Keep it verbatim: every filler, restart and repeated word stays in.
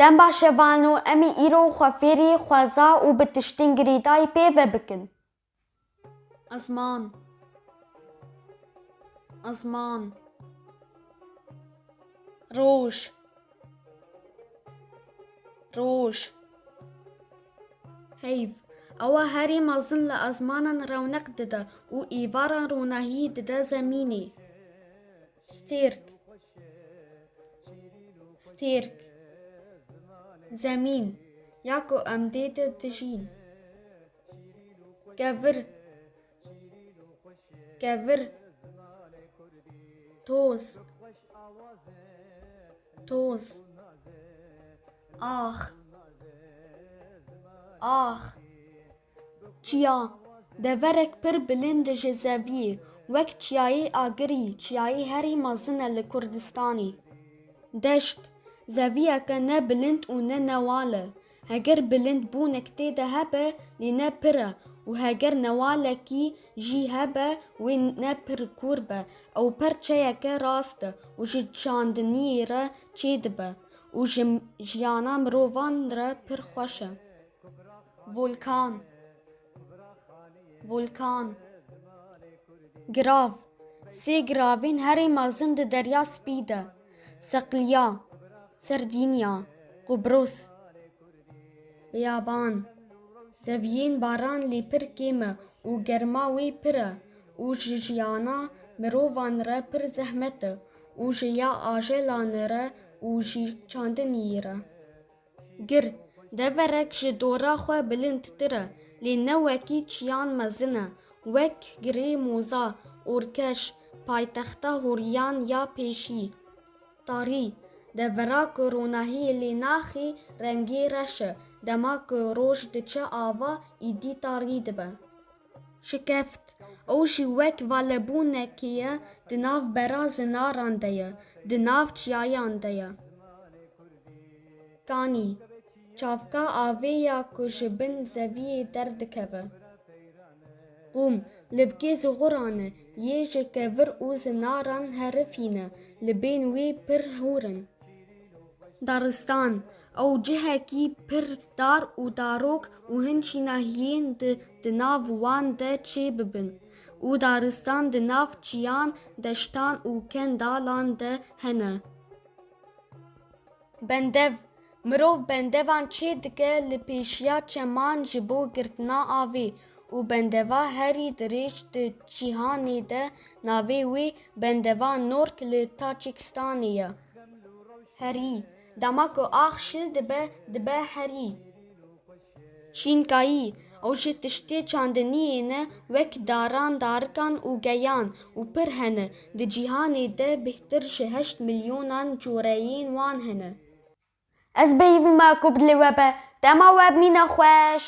Dem baş e vano, em ê îro xwe fêrî xweza û bi tiştên girêdayî pê ve bikin. Ezman. Ezman. Roj. Roj. Heyv. Ewa herî mezin li ezmanan rewneq dide û êvaran ronahiyî dide zemînê. Stêrk. Stêrk. Zemîn. Ya ku em dê de dijîn. Kevir. Kevir. Toz. Toz. Ax. Ax. Çiya. Deverek pir bilind ji zeviyê, wek çiyayê Agirî, çiyayê herî mezin e li Kurdistanê. Deşt. Zeviyeke ne bilind û ne newal e. Heger bilindbûnek tê de hebe, lê ne pir e û heger newalekî jî hebe, wê ne pir kûr be, ew perçeyeke rast e û ji çandiniyê re çêdibe û ji jiyana mirovan re pir xweş e. Volkan. Volkan. Girav. Sê giravên herî mezin di Derya Spî de: Seqliya, Serdînya, Qubros. Biyaban. Zeviyên baran lê pir kêm e û germa wê pir e û ji jiyana mirovan re pir zehmet e û ji ya ajelan re û ji çandiniyê re. Gir. Deverek ji dora xwe bilindtir e, lê ne wekî çiyan mezin e, wek Girê Moza, Orkeş, paytexta Horiyan ya pêşî. Tarî. Devera ku ronahiyê lê naxî, rengê reş e, dema ku roj diçe ava, îdî tarî dibe. Şikeft. Ew jî wek valebûnekê ye, di nav bera zinaran de ye, di nav çiyayan de ye. Kanî. Çavka avê ya ku ji bin zeviyê derdikeve. Qûm. Libkê zixuran e, yê ji kevir û zinaran herifî ne, libên wê pir hûr in. Daristan. Ew cihekî pir dar û darok û hin şînahiyên di, di nav wan de çê bibin û daristan di nav çiyan, deştan û kendalan de hene. Bendev. Mirov bendevan çê dike li pêşiya çeman ji bo girtina avê û bendeva herî dirêj di cîhanê de navê wê bendeva Nork li Taçikistanê ye. Herî. Dema ku ax şil dibe, dibe herî. Şînkayî. Ew ji tiştê çandiniyê ne, wek daran, darikan û geyan û pir hene. Di cîhanê de bêhtir ji heşt milyonan coreyên wan hene. Ez bêhîvî me ku bi dilê we be. Dema we bimîne xweş.